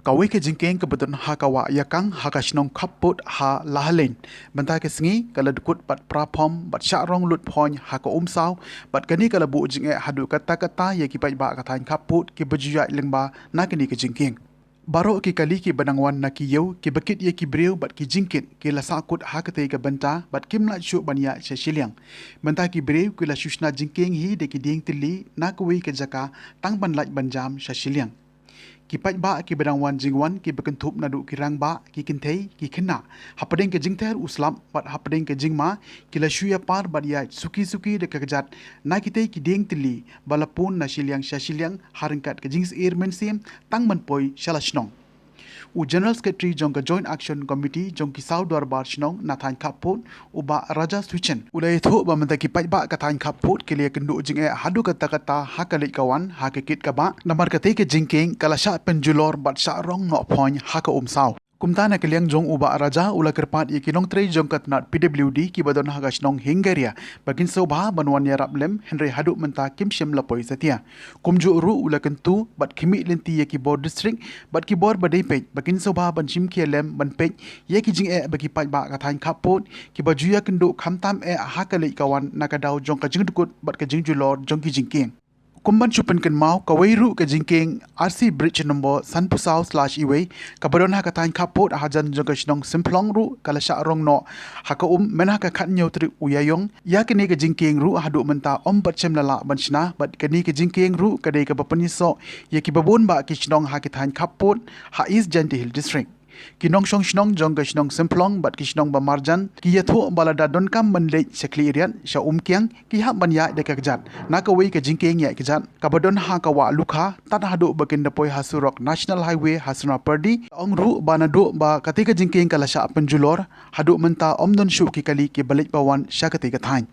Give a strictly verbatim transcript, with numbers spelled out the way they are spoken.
Kawei ka jingkieng kaba don ha ka wah Ïakang ha ka shnong Khappud ha Lahalein mynta ka sngi ka la dkut bad pra phom bad shah rong lut phoiñ ha ka Umsaw, bad kane ka la buh jingeh haduh katta katta ïa ki paidbah ka thaiñ Khappud kiba ju ïaid lyngba na kane ka jingkieng. Baroh ki kali kiba nang wan na ki ïew kiba kit ïa ki briew bad ki jingkit ki la sahkut ha katei ka bynta bad kim lah shuh ban ïaid sha shiliang. Mynta ki briew ki la shu shna jingkieng hi da ki dieng tylli na kawei ka jaka tang ban lait ban jam sha shiliang. Ki paidbah kiba dang wan jingwan kiba kynthup naduh ki rangbah, ki kynthei, ki khynnah, hapdeng ka jingther u slap bad hapdeng ka jingma, ki la shu ïapar bad ïaid suki suki da ka kjat na kitei ki dieng tylli ba la pun na shiliang sha shiliang ha ryngkat ka jingsyier mynsiem tang ban poi sha la shnong. U General Secretary jong ka Joint Action Committee jong ki saw dorbar shnong na thaiñ Khappud, u Bah Raja Suchen, u la ïathuh ba mynta ki paidbah ka thaiñ Khappud ki la ïakynduh jingeh haduh katta katta ha ka leit ka wan ha ka kit ka bah namar katei ka jingkieng ka la shah pynjulor bad shah rong noh phoiñ ha ka Umsaw. Kumta na ka liang jong u Bah Raja u la kyrpad ïa ki nongtrei jong ka tnat P W D kiba don ha ka shnong Hingaria ba kin sngewbha ban wan ïarap lem, hynrei haduh mynta kim shym la poi satia. Kumjuh ruh u la kyntu bad khmih lynti ïa ki bor district bad ki bor ba dei peit ba kin sngewbha ban shim khia lem ban peit ïa ki jingeh ba ki paidbah ka thaiñ Khappud kiba ju ïakynduh khamtam eh ha ka leit ka wan na ka daw jong ka jingdkut bad ka jingjulor jong ki jingkieng. Kum ban shu pynkynmaw, kawei ruh ka jingkieng R C Bridge number sanphew saw slash iwei kaba don ha ka thaiñ Khappud hajan jong ka shnong Symplong ruh ka la shah rong noh ha ka um mynha ka khathynñiew tarik u Ïaïong. Ïa kane ka jingkieng ruh haduh mynta ym pat shym la lah ban shna, bad kane ka jingkieng ruh ka dei kaba pynïasoh ïa kiba bun bah ki shnong ha ki thaiñ Khappud ha East Jaintia Hills District. Ki nongshong shnong jong ka shnong Symplong bad ki shnong ba marjan ki ïathuh ba lada donkam ban leit sha Khliehriat, sha Umkiang, ki hap ban ïaid da ka kjat na kawei ka jingkieng ïaid kjat kaba don ha ka wah Lukha tad haduh ba kin da poi ha surok National Highway ha Sonapyrdi. Ong ruh ba naduh ba katei ka jingkieng ka la shah pynjulor, haduh mynta ym don shuh ki kali kiba leit ba wan sha katei ka thaiñ.